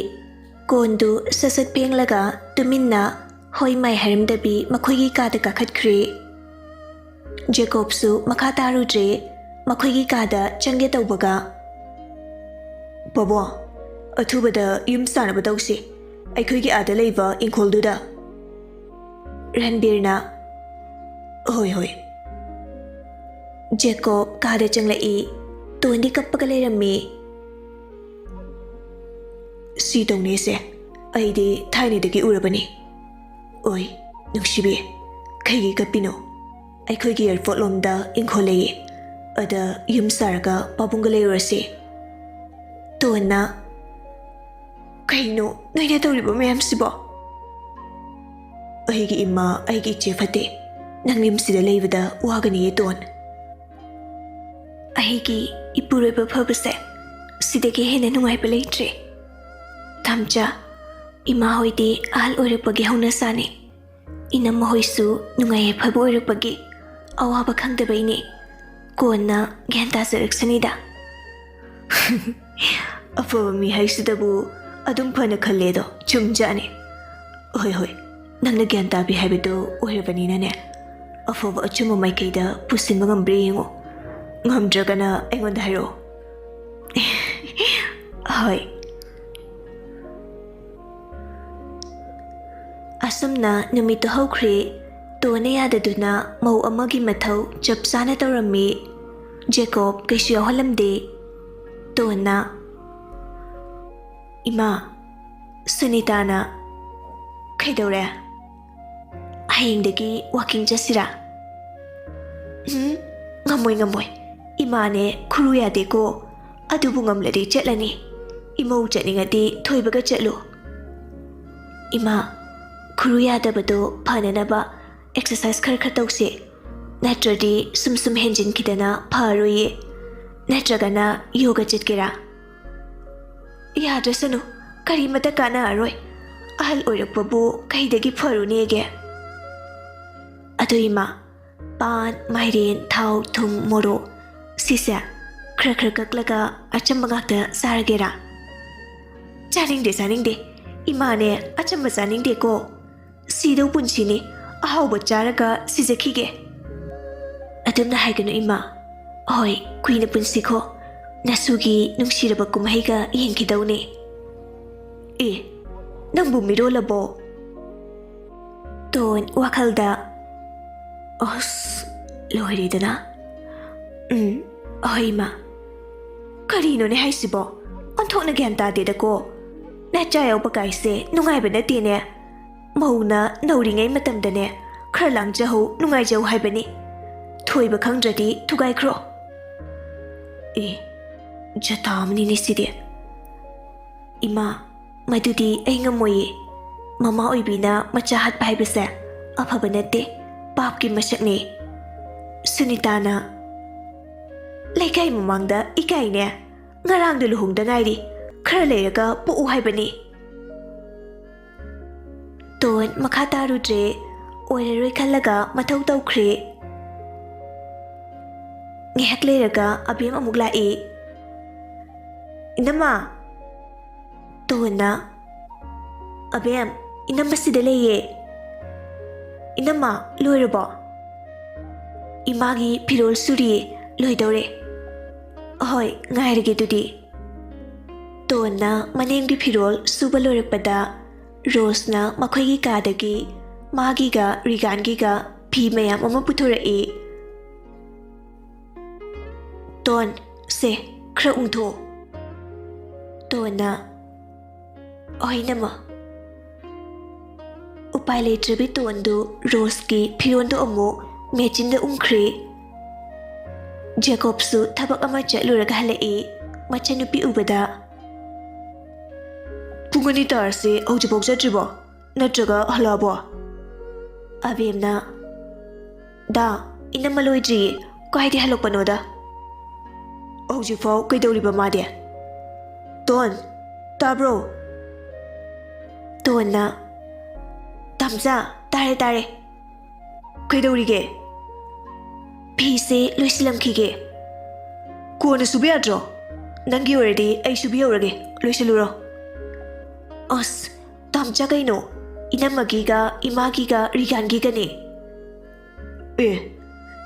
ꯀꯣꯟꯗꯨ ꯁꯠ ꯁꯠ ꯐꯦꯡꯂꯒ ꯇꯨꯃꯤꯟꯅ ꯍꯣꯏ ꯃꯥꯏ ꯍꯥꯏꯔꯝꯗꯕꯤ ꯃꯈꯣꯏꯒꯤ ꯀꯥꯗ ꯀꯥꯈꯠꯈ꯭ꯔꯦ꯫ ꯖꯦꯀꯣꯕꯁꯨ ꯃꯈꯥ ꯇꯥꯔꯨꯗ꯭ꯔꯦ꯫ ꯃꯈꯣꯏꯒꯤ ꯀꯥꯗ ꯆꯪꯒꯦ ꯇꯧꯕꯒ, "ꯄꯥꯕꯨꯡ, ꯑꯊꯨꯕꯗ ꯌꯨꯝ ꯁꯥꯅꯕ ꯇꯧꯁꯤ, ꯑꯩꯈꯣꯏꯒꯤ ꯑꯥꯗ ꯂꯩꯕ ꯏꯪꯈꯣꯜꯗꯨꯗ"꯫ ꯔꯟꯕꯤꯔꯅ, "ꯍꯣꯏ, ꯍꯣꯏ"꯫ ꯖꯦꯀꯣꯕ ꯀꯥꯗ ꯆꯪꯂꯛꯏ꯫ ꯇꯣꯟꯗꯤ ꯀꯞꯄꯒ ꯂꯩꯔꯝꯃꯤ꯫ "ꯁꯤ ꯇꯧꯅꯦꯁꯦ ꯑꯩꯗꯤ ꯊꯥꯏꯅꯗꯒꯤ ꯎꯔꯕꯅꯤ꯫ ꯑꯣꯏ, ꯅꯨꯡꯁꯤꯕꯤ, ꯀꯩꯒꯤ ꯀꯞꯄꯤꯅꯣ? ꯑꯩꯈꯣꯏꯒꯤ ꯑꯦꯌꯔꯄꯣꯔꯠ ꯂꯣꯝꯗ ꯏꯪꯈꯣꯜ ꯂꯩꯌꯦ, ꯑꯗ ꯌꯨꯝ ꯁꯥꯔꯒ ꯄꯥꯕꯨꯡꯒ ꯂꯩꯔꯨꯔꯁꯤ"꯫ ꯇꯣꯟꯅ, "ꯀꯩꯅꯣ ꯅꯣꯏꯅ ꯇꯧꯔꯤꯕ ꯃꯌꯥꯝꯁꯤꯕꯣ? ꯑꯩꯒꯤ ꯏꯃꯥ, ꯑꯩꯒꯤ ꯏꯆꯦ ꯐꯠꯇꯦ꯫ ꯅꯪ ꯌꯨꯝꯁꯤꯗ ꯂꯩꯕꯗ ꯋꯥꯒꯅꯤꯌꯦ, ꯇꯣꯟ꯫ ꯑꯩꯒꯤ ꯏꯄꯨꯔꯣꯏꯕ ꯐꯕꯁꯦ ꯁꯤꯗꯒꯤ ꯍꯦꯟꯅ ꯅꯨꯡꯉꯥꯏꯕ ꯂꯩꯇ꯭ꯔꯦ꯫ ꯇꯥꯝꯆꯥ, ꯏꯃꯥ ꯍꯣꯏꯗꯤ ꯑꯍꯜ ꯑꯣꯏꯔꯛꯄꯒꯤ ꯍꯧꯅꯁꯥꯅꯤ꯫ ꯏꯅꯝꯃ ꯍꯣꯏꯁꯨ ꯅꯨꯡꯉꯥꯏ ꯌꯥꯏꯐꯕ ꯑꯣꯏꯔꯛꯄꯒꯤ ꯑꯋꯥꯕ ꯈꯪꯗꯕꯩꯅꯦ꯫ ꯀꯣꯟꯅ ꯒ꯭ꯌꯥꯟ ꯇꯥꯖꯔꯛꯁꯅꯤꯗ"꯫ "ꯑꯐꯕ ꯃꯤ ꯍꯥꯏꯁꯤꯗꯕꯨ ꯑꯗꯨꯝ ꯐꯅ ꯈꯜꯂꯦꯗꯣ ꯆꯨꯝꯖꯥꯠꯅꯤ꯫ ꯍꯣꯏ, ꯍꯣꯏ, ꯅꯪꯅ ꯒ꯭ꯌꯥꯟ ꯇꯥꯕꯤ ꯍꯥꯏꯕꯗꯨ ꯑꯣꯏꯔꯕꯅꯤꯅꯅꯦ, ꯑꯐꯕ ꯑꯆꯨꯝꯕ ꯃꯥꯏꯀꯩꯗ ꯄꯨꯁꯤꯟꯕ ꯉꯝꯕ꯭ꯔꯥ ꯌꯦꯡꯉꯣ꯫ ꯉꯝꯗ꯭ꯔꯒꯅ ꯑꯩꯉꯣꯟꯗ ꯍꯥꯏꯔꯛꯑꯣ"꯫ "ꯍꯣꯏ"꯫ ꯑꯁꯨꯝꯅ ꯅꯨꯃꯤꯠꯇꯨ ꯍꯧꯈ꯭ꯔꯦ꯫ ꯇꯣꯟꯅ ꯌꯥꯗꯗꯨꯅ ꯃꯧ ꯑꯃꯒꯤ ꯃꯊꯧ ꯆꯞ ꯆꯥꯅ ꯇꯧꯔꯝꯃꯤ꯫ ꯖꯦꯀꯣꯕ ꯀꯩꯁꯨ ꯌꯥꯎꯍꯜꯂꯝꯗꯦ꯫ ꯇꯣꯟꯅ, "ꯏꯃꯥ, ꯁꯨꯅꯤꯇꯥꯅ"꯫ "ꯀꯩꯗꯧꯔꯦ? ꯍꯌꯦꯡꯗꯒꯤ ꯋꯥꯀꯤꯡ ꯆꯠꯁꯤꯔꯥ?" "ꯎꯝ, ꯉꯝꯃꯣꯏ, ꯉꯝꯃꯣꯏ꯫ ꯏꯃꯥꯅꯦ ꯈꯨꯔꯨ ꯌꯥꯗꯦꯀꯣ꯫ ꯑꯗꯨꯕꯨ ꯉꯝꯂꯗꯤ ꯆꯠꯂꯅꯤ꯫ ꯏꯃꯧ ꯆꯠꯅꯤꯡꯉꯗꯤ ꯊꯣꯏꯕꯒ ꯆꯠꯂꯨ"꯫ "ꯏꯃꯥ, ꯈꯨꯔꯨ ꯌꯥꯗꯕꯗꯣ ꯐꯅꯅꯕ ꯑꯦꯛꯁꯔꯁꯥꯏꯁ ꯈꯔ ꯈꯔ ꯇꯧꯁꯦ꯫ ꯅꯠꯇ꯭ꯔꯗꯤ ꯁꯨꯝ ꯁꯨꯝ ꯍꯦꯟꯖꯤꯟꯈꯤꯗꯅ ꯐꯔꯣꯏꯌꯦ꯫ ꯅꯠꯇ꯭ꯔꯒꯅ ꯌꯣꯒ ꯆꯠꯀꯦꯔꯥ?" "ꯌꯥꯗ꯭ꯔꯁꯅꯨ, ꯀꯔꯤꯃꯇ ꯀꯥꯟꯅꯔꯔꯣꯏ꯫ ꯑꯍꯜ ꯑꯣꯏꯔꯛꯄꯕꯨ ꯀꯩꯗꯒꯤ ꯐꯔꯨꯅꯦꯒꯦ?" "ꯑꯗꯨ ꯏꯃꯥ, ꯄꯥꯟ, ꯃꯥꯏꯔꯦꯟ, ꯊꯥꯎ, ꯊꯨꯝ, ꯃꯣꯔꯣꯛ, ꯁꯤꯁꯦ ꯈꯔ ꯈꯔ ꯀꯛꯂꯒ ꯑꯆꯝꯕ ꯉꯥꯛꯇ ꯆꯥꯔꯒꯦꯔꯥ?" "ꯆꯥꯅꯤꯡꯗꯦ, ꯆꯥꯅꯤꯡꯗꯦ꯫ ꯏꯃꯥꯅꯦ ꯑꯆꯝꯕ ꯆꯥꯅꯤꯡꯗꯦꯀꯣ꯫ ꯁꯤꯗꯧ ꯄꯨꯟꯁꯤꯅꯤ꯫ ꯑꯍꯥꯎꯕ ꯆꯥꯔꯒ ꯁꯤꯖꯈꯤꯒꯦ"꯫ ꯑꯗꯨꯝꯅ ꯍꯥꯏꯒꯅꯨ, ꯏꯃꯥ꯫ ꯍꯣꯏ, ꯀꯨꯏꯅ ꯄꯨꯟꯁꯤꯀꯣ꯫ ꯅꯁꯨꯒꯤ ꯅꯨꯡꯁꯤꯔꯕ ꯀꯨꯝꯍꯩꯒ ꯌꯦꯡꯈꯤꯗꯧꯅꯦ꯫ ꯑꯦ, ꯅꯪꯕꯨ ꯃꯤꯔꯣꯜꯂꯕꯣ? ꯇꯣꯟ ꯋꯥꯈꯜꯗ, ꯑꯁ, ꯂꯣꯏꯔꯦꯗꯅ꯫ ꯎꯝ, ꯍꯣꯏ, ꯏꯃꯥ꯫ ꯀꯔꯤꯅꯣꯅꯦ ꯍꯥꯏꯁꯤꯕꯣ? ꯑꯣꯟꯊꯣꯛꯅ ꯒ꯭ꯌꯥꯟ ꯇꯥꯗꯦꯗꯀꯣ꯫ ꯅꯆꯥ ꯌꯥꯎꯕ ꯀꯥꯏꯁꯦ ꯅꯨꯡꯉꯥꯏꯕ ꯅꯠꯇꯦꯅꯦ꯫ ꯃꯧꯅ ꯅꯧꯔꯤꯉꯩ ꯃꯇꯝꯗꯅꯦ ꯈꯔ ꯂꯥꯡꯖꯍꯧ, ꯅꯨꯡꯉꯥꯏꯖꯍꯧ ꯍꯥꯏꯕꯅꯤ꯫ ꯊꯣꯏꯕ ꯈꯪꯗ꯭ꯔꯗꯤ ꯊꯨꯒꯥꯏꯈ꯭ꯔꯣ꯫ ꯑꯦ, ꯖꯇꯥ ꯑꯃꯅꯤꯅꯦ ꯁꯤꯗꯤ꯫ ꯏꯃꯥ, ꯃꯗꯨꯗꯤ ꯑꯩ ꯉꯝꯃꯣꯏꯌꯦ꯫ ꯃꯃꯥ ꯑꯣꯏꯕꯤꯅ ꯃꯆꯥ ꯍꯥꯠꯄ ꯍꯥꯏꯕꯁꯦ ꯑꯐꯕ ꯅꯠꯇꯦ, ꯄꯥꯞꯀꯤ ꯃꯁꯛꯅꯦ꯫ ꯁꯨꯅꯤꯇꯥꯅ, ꯂꯩꯀꯥꯏ ꯃꯃꯥꯡꯗ ꯏꯀꯥꯏꯅꯦ꯫ ꯉꯔꯥꯡꯗ ꯂꯨꯍꯣꯡꯗ ꯉꯥꯏꯔꯤ꯫ ꯈꯔ ꯂꯩꯔꯒ ꯄꯣꯛꯎ ꯍꯥꯏꯕꯅꯤ꯫ ꯇꯣꯟ ꯃꯈꯥ ꯇꯥꯔꯨꯗ꯭ꯔꯦ꯫ ꯑꯣꯏꯔꯔꯣꯏ ꯈꯜꯂꯒ ꯃꯊꯧ ꯇꯧꯈ꯭ꯔꯦ꯫ ꯉꯥꯏꯍꯥꯛ ꯂꯩꯔꯒ ꯑꯕꯦꯝ ꯑꯃꯨꯛ ꯂꯥꯛꯏ꯫ "ꯏꯅꯝꯃ!" ꯇꯣꯟꯅ, "ꯑꯕꯦꯝ, ꯏꯅꯝꯃ ꯁꯤꯗ ꯂꯩꯌꯦ꯫" "ꯏꯅꯝꯃ, ꯂꯣꯏꯔꯕꯣ?" "ꯏꯃꯥꯒꯤ ꯐꯤꯔꯣꯜ ꯁꯨꯔꯤꯌꯦ, ꯂꯣꯏꯗꯧꯔꯦ꯫" "ꯑꯍꯣꯏ, ꯉꯥꯏꯔꯒꯦ ꯑꯗꯨꯗꯤ꯫" ꯇꯣꯟꯅ ꯃꯅꯦꯝꯒꯤ ꯐꯤꯔꯣꯜ ꯁꯨꯕ ꯂꯣꯏꯔꯛꯄꯗ, ꯔꯣꯁꯅ ꯃꯈꯣꯏꯒꯤ ꯀꯥꯗꯒꯤ ꯃꯥꯒꯤꯒ ꯔꯤꯒꯥꯟꯒꯤꯒ ꯐꯤ ꯃꯌꯥꯝ ꯑꯃ ꯄꯨꯊꯣꯔꯛꯏ꯫ "ꯇꯣꯟ, ꯁꯦ, ꯈꯔ ꯎꯪꯊꯣꯛꯑꯣ꯫" ꯇꯣꯟꯅ, "ꯍꯣꯏ, ꯏꯅꯝꯃ꯫" ꯎꯄꯥꯏ ꯂꯩꯇ꯭ꯔꯕꯤ ꯇꯣꯟꯗꯨ ꯔꯣꯁꯀꯤ ꯐꯤꯔꯣꯟꯗꯨ ꯑꯃꯨꯛ ꯃꯦꯆꯤꯟꯗ ꯎꯪꯈ꯭ꯔꯦ꯫ ꯖꯦꯀꯣꯕꯁꯨ ꯊꯕꯛ ꯑꯃ ꯆꯠꯂꯨꯔꯒ ꯍꯜꯂꯛꯏ꯫ ꯃꯆꯟꯅꯨꯄꯤ ꯎꯕꯗ, "ꯄꯨꯡ ꯑꯅꯤ ꯇꯥꯔꯁꯦ, ꯍꯧꯖꯤꯛꯐꯥꯎ ꯆꯠꯇ꯭ꯔꯤꯕꯣ? ꯅꯠꯇ꯭ꯔꯒ ꯍꯜꯂꯛꯑꯕꯣ?" ꯑꯕꯦꯝꯅ, "ꯗꯥ, ꯏꯅꯝꯃ ꯂꯣꯏꯗ꯭ꯔꯤꯌꯦ, ꯀꯥꯏꯗꯩ ꯍꯜꯂꯛꯄꯅꯣꯗ? ꯍꯧꯖꯤꯛꯐꯥꯎ ꯀꯩꯗꯧꯔꯤꯕ ꯃꯥꯗꯤ? ꯇꯣꯟ, ꯇꯥꯕ꯭ꯔꯣ?" ꯇꯣꯟꯅ, "ꯇꯥꯝꯆꯥ, ꯇꯥꯔꯦ, ꯇꯥꯔꯦ꯫ ꯀꯩꯗꯧꯔꯤꯒꯦ?" "ꯐꯤꯁꯦ ꯂꯣꯏꯁꯤꯜꯂꯝꯈꯤꯒꯦ꯫" "ꯀꯣꯟꯅ ꯁꯨꯕ ꯌꯥꯗ꯭ꯔꯣ? ꯅꯪꯒꯤ ꯑꯣꯏꯔꯗꯤ ꯑꯩ ꯁꯨꯕꯤꯍꯧꯔꯒꯦ, ꯂꯣꯏꯁꯤꯜꯂꯨꯔꯣ꯫" "ꯑꯁ, ꯇꯥꯝꯆꯥ, ꯀꯩꯅꯣ? ꯏꯅꯝꯃꯒꯤꯒ ꯏꯃꯥꯒꯤꯒ ꯔꯤꯒꯥꯟꯒꯤꯒꯅꯦ꯫" "ꯑꯦ,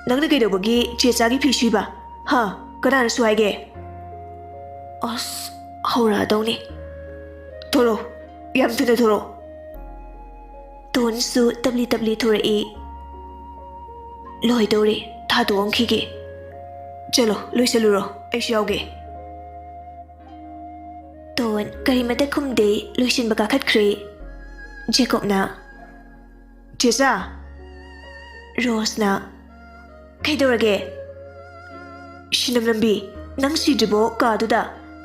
ꯅꯪꯅ ꯀꯩꯗꯧꯕꯒꯤ ꯆꯦꯆꯥꯒꯤ ꯐꯤ ꯁꯨꯏꯕ? ꯍꯥ? ꯀꯅꯥꯅꯁꯨ ꯍꯥꯏꯒꯦ? ꯑꯁ, ꯍꯧꯔꯛꯑꯗꯧꯅꯤ꯫ ꯊꯣꯔꯛꯑꯣ, ꯌꯥꯝ ꯊꯨꯅ ꯊꯣꯔꯛꯑꯣ꯫ ꯇꯣꯟꯁꯨ ꯇꯞꯂꯤ ꯇꯞꯂꯤ ꯊꯣꯔꯛꯏ꯫ ꯂꯣꯏꯗꯧꯔꯦ, ꯊꯥꯗꯣꯛꯑꯝꯈꯤꯒꯦ꯫ ꯆꯠꯂꯣ, ꯂꯣꯏꯁꯜꯂꯨꯔꯣ, ꯑꯩꯁꯨ ꯌꯥꯎꯒꯦ꯫ ꯇꯣꯟ ꯀꯔꯤꯃꯇ ꯈꯨꯝꯗꯦ, ꯂꯣꯏꯁꯤꯟꯕ ꯀꯥꯈꯠꯈ꯭ꯔꯦ꯫ ꯖꯦꯀꯣꯕꯅ, "ꯆꯦꯆꯥ!" ꯔꯣꯁꯅ, "ꯀꯩꯗꯧꯔꯒꯦ? ꯁꯤꯅꯝ ꯂꯝꯕꯤ, ꯅꯪ ꯁꯤꯗ꯭ꯔꯤꯕꯣ ꯀꯥꯗꯨꯗ?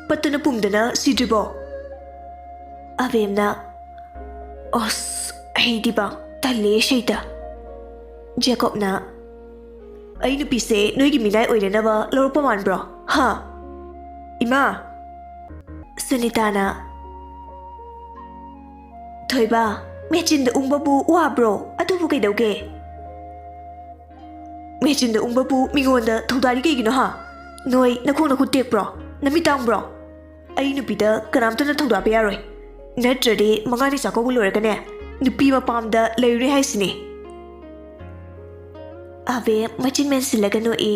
ꯄꯠꯇꯅ ꯄꯨꯝꯗꯅ ꯁꯤꯗ꯭ꯔꯤꯕꯣ?" ꯑꯕꯦꯝꯅ, "ꯑꯁ, ꯑꯩꯗꯤꯕ ꯇꯜꯂꯦ ꯁꯩꯇ꯫" ꯖꯦꯀꯣꯕꯅ, "ꯑꯩ ꯅꯨꯄꯤꯁꯦ ꯅꯣꯏꯒꯤ ꯃꯤꯅꯥꯏ ꯑꯣꯏꯅꯅꯕ ꯂꯧꯔꯛꯄ ꯃꯥꯟꯕ꯭ꯔꯣ? ꯍꯥ? ꯏꯃꯥ!" ꯁꯨꯅꯤꯇꯥꯅ, "ꯊꯣꯏꯕ, ꯃꯦꯆꯤꯟꯗ ꯎꯪꯕꯕꯨ ꯋꯥꯕ꯭ꯔꯣ? ꯑꯗꯨꯕꯨ ꯀꯩꯗꯧꯒꯦ? ꯃꯦꯆꯤꯟꯗ ꯎꯪꯕꯕꯨ ꯃꯤꯉꯣꯟꯗ ꯊꯧꯗꯥꯔꯤ ꯀꯩꯒꯤꯅꯣ, ꯍꯥ? ꯅꯣꯏ ꯅꯈꯣꯡ ꯅꯈꯨꯠ ꯇꯦꯛꯄ꯭ꯔꯣ? ꯅꯃꯤꯠ ꯇꯥꯡꯕ꯭ꯔꯣ? ꯑꯩ ꯅꯨꯄꯤꯗ ꯀꯅꯥꯝꯇꯅ ꯊꯧꯗꯥꯕ ꯌꯥꯔꯣꯏ꯫ ꯅꯠꯇ꯭ꯔꯗꯤ ꯃꯉꯥꯅꯤ ꯆꯥꯛꯀꯧꯕ ꯂꯣꯏꯔꯒꯅꯦ, ꯅꯨꯄꯤ ꯃꯄꯥꯝꯗ ꯂꯩꯔꯨꯔꯦ ꯍꯥꯏꯁꯤꯅꯤ꯫" ꯑꯕꯦ ꯃꯆꯤꯟ ꯃꯦꯟꯁꯤꯜꯂꯒ ꯅꯣꯛꯏ꯫